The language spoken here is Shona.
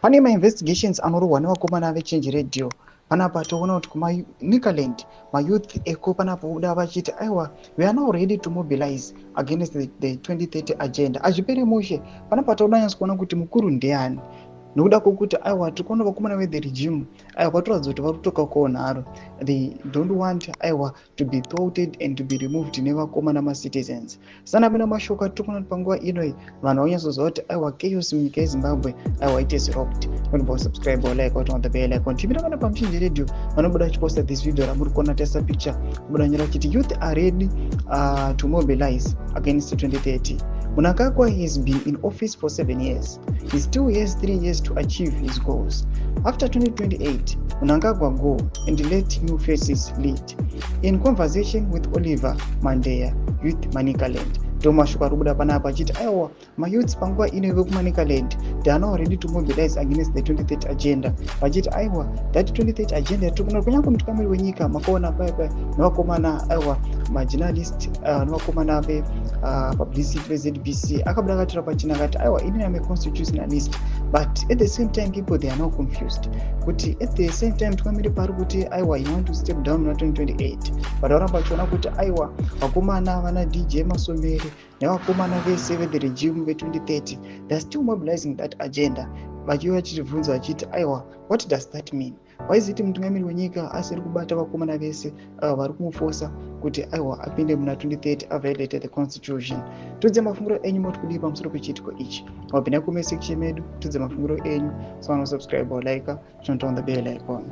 Pane mainvestigations anorohwa nevakomana veChange Radio panapa. Toona kuti kuManicaland mayouth eko panapa vobuda vachiti, "Aiwa, we are now ready to mobilize against the 2030 agenda." Hazviperi mushe panapa. Toda nyatso kuona kuti mukuru ndiani, nokuda kwokuti aiwa, tiri kuona vakomana vethe regime, aiwa, vatoratidza kuti vari kutoka nharo. They don't want, aiwa, to be thwarted and to be removed nevakomana macitizens. Sana pena mashoko atiri kuona kuti panguva inoi vanhu vanyatsoziva kuti, aiwa, chaos munyika yeZimbabwe, aiwa, it is rocked. Don't subscribe or like on the bell icon. Tipinda pana paMuchinji Radio, vanobuda vachiposta this video ramuri kuona, taisa picture, kubuda nyora vachiti, "Youth are ready to mobilize against 2030. Mnangagwa has been in office for 7 years. He still has 3 years to achieve his goals. After 2028, Mnangagwa go and let new faces lead." In conversation with Oliver Mandeya, Youth Manicaland. Ndo mashoko ari kubuda panapa achiti, aiwa, mayouths panguva ino vekuManicaland, they are now ready to mobilize against the 2030 agenda, vachiti, aiwa, that 2030 agenda yatiri kuona, kunyange mutungamiri wenyika makaona paya paya nevakomana, aiwa, majournalist, nevakomana vepublicity veZBC, akabuda akatora pachina akati, "Aiwa, inini am a constitutionalist." But at the same time, people, they are now confused kuti at the same time mutungamiri pari kuti, aiwa, you want to step down muna 2028, but varamba vachiona kuti, aiwa, vakomana vana DJ Masomere nevakomana vese vethe regime ve2030, they are still mobilizing that agenda, vachiuya vachitibvunza vachiti, "Aiwa, what does that mean? Waiziti mutungamiri wenyika asiri kubata vakomana vese vari kumufosa kuti, aiwa, apinde muna 2030, aviolate the constitution?" Tudze mafungiro enyu, moti kudii pamusoro pechiitiko ichi? Wapinda comment section medu, tudze mafungiro enyu. So subscribe or like, turn on the bell icon.